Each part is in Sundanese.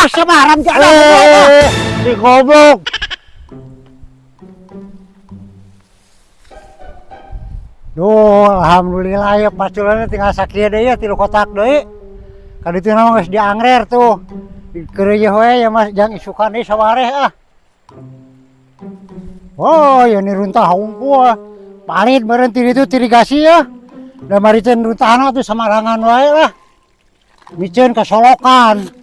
Ah, siapa haram jalan goblok. Ah. Eh, si goblok. Duh, alhamdulillah ya paculannya tinggal sakieu deui ya 3 kotak deui. Kaditu nama geus diangrer tuh. Dikeureuy we ya Mas jang isukan deui sawareh ah. Oh, ya ini runtah hungkul. Palit meureun ti ditu irigasi ya. Da mariceun runtahna tuh samarangan wae lah. Miceun ka solokan.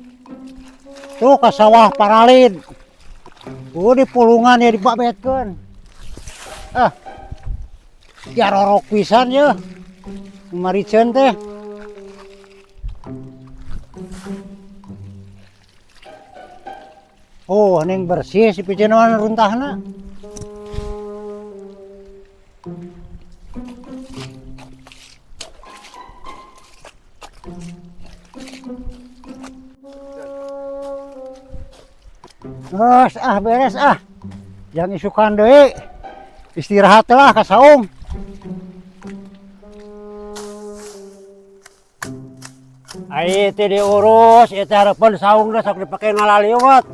Tuh ka sawah paralid. Di pulungan ya dibabetkeun. Ah. Jarorok pisan ya. Mariceun teh. Oh, neng bersih si piceun runtahna. Geus ah beres ah. Jang isukan deui. Istirahat lah ka saung. Ai teh diurus, ieu teh hareupeun saung teh sok dipake ngalaliwat.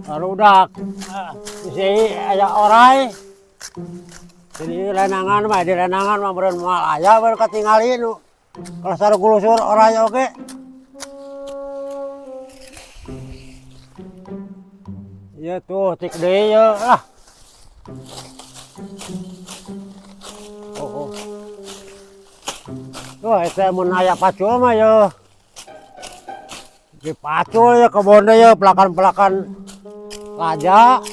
Barudak. Ah, bisi aya orai. Jadi lenangan mah, di lenangan mah meureun moal aya baru katingali nu. Kalau sarugulusur orai oge. Iya tuh, tik deui ya lah. Oh, oh. Tuh, eta mun aya pacul mah ya. Dipacul ya kebon ya pelakan-pelakan laja.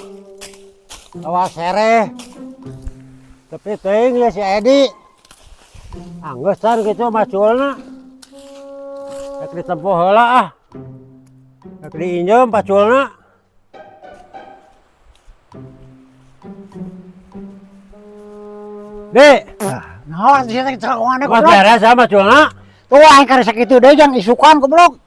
Tawa sereh. Tapi teuing ya si Edi. Anggeus gitu maculna. Rek ditempuh heula ah. Rek diinjem paculna. Dek. Naon sih teh cerogohanna Mas goblok. Beres ya maculna. Tuh aing karek sakitu deui jang isukan goblok.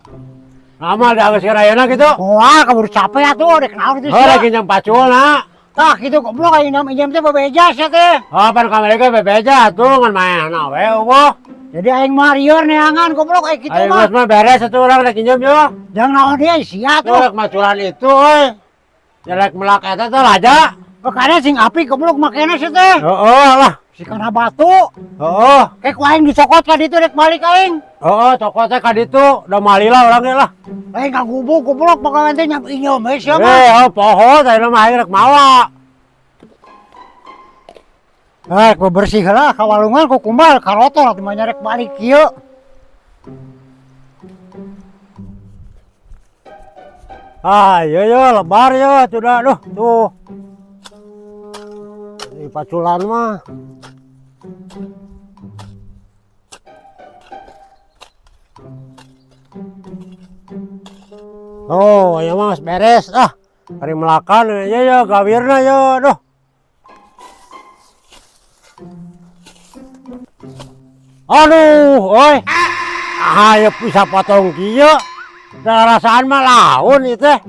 Lama da geus rayana gitu. Wah, kabur capek atuh dek naon itu Heuh rek injem paculna. Tah kitu goblok aing injem teh bebeja sia teh. Oh, pan kamari ge bebeja atuh ngan maenna we eueuh. Jadi aing mah rieur neangan goblok aing kitu Aing mah. geus mah beres atuh urang rek injem yo. Jang naon deui sia Tuh tuh. rek maculan itu euy. Jelek melak eta teh laja. Makanya sing api goblok makena sia teh. Heeh lah. Si kana batu. Heeh. Kayak ku aing dicokot ka ditu rek balik aing. Heeh, cokot teh ka ditu, da malila urang ge lah. Aing kagubuk goblok pagawean teh nyam injem we sia mah. Eh, oh poho teh mah aing rek mawa. Eh, ku bersih heula ka walungan ku kumbal karotol atuh mah nyarek balik kieu. Ah, iya iya lebar ya sudah duh tuh. Di paculan mah. Oh, ya mas beres ah. Hari melakan ya ya gawirna ya duh. Aduh, oi. Ah, ya bisa potong kieu. Rasaan mah laun ieu teh.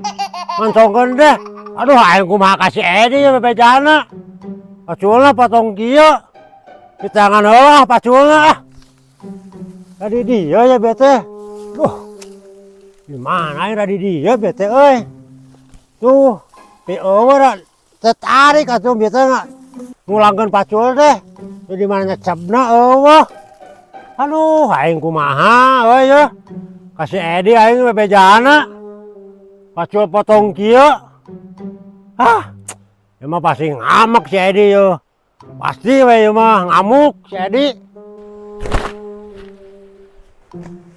Mancongkeun teh. Aduh, aing kumaha ka si Edi ya bebejana. Paculna potong kieu. Di tangan heula paculna ah. Tadi dia ya bete. Duh. Di mana ya di dia bete euy. Tuh, pi eueuh tertarik atuh bete nggak ngulangkeun pacul teh. Di mana nyecebna eueuh. Aduh, aing kumaha euy ya. Kasih Edi aing bebejana. Pacul potong kieu. Ah, ya mah pasti ngamek si Edi yo. Pasti we ieu mah ngamuk si Edi.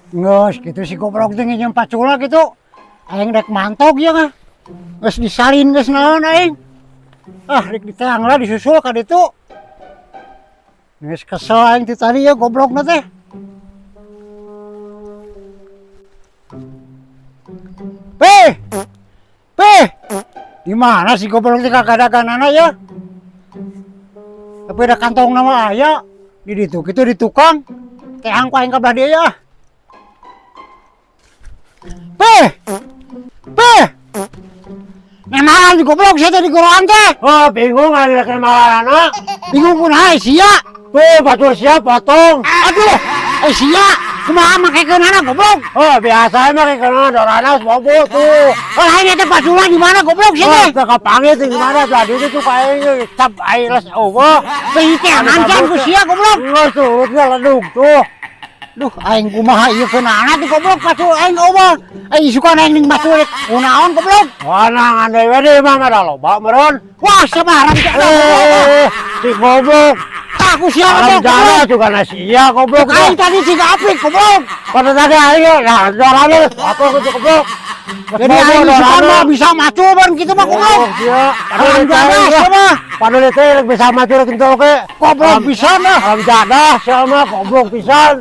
Geus kitu si goblok teh nginjem pacula kitu. Aing rek mantog ya mah. Geus disalin geus naon aing. Ah, rek diteang lah disusul ka ditu. Geus kesel aing ti tadi ya goblokna teh. Peh! Peh! Di mana si goblok teh kagadaganana ya? Tapi ada kantong nama aya di ditu kitu di tukang. Teang ku aing ka belah dieu ya. Peh! Peh! Nemalan si goblok sia teh di goroan teh. Oh, bingung ari rek nemalanana. Bingung kunaha sia? Tuh, batur sia potong. Aduh, sia. Kumaha makekeunana, goblok? Oh, biasa emang kana dorana bobo tuh. Oh, lain eta paculan di mana, goblok, sih Oh, teh? teu kapanggih teh gimana tadi itu tuh kayaknya cap air les eueuh. Teu teangan kan ku sia, goblok. Geus turutnya ledug tuh. Duh, aing kumaha ieu keunana tuh, goblok, pacul aing eueuh. Aing isukan aing ning macul kunaon, goblok? Wah, ngan deui we di mah ada loba meureun. Wah, sabarang teh goblok. Eh, si goblok. Aku sia Alam goblok. jana juga nasi iya goblok. Aing tadi siga apik, goblok. Pada tadi aing nah dorana apa gitu, goblok. Jadi aing isukan mah bisa macul bareng kitu mah, goblok. Iya, Alam jana sia mah. Padahal itu bisa maju gitu oke. Goblok pisan ah. Alam jadah sia mah goblok pisan.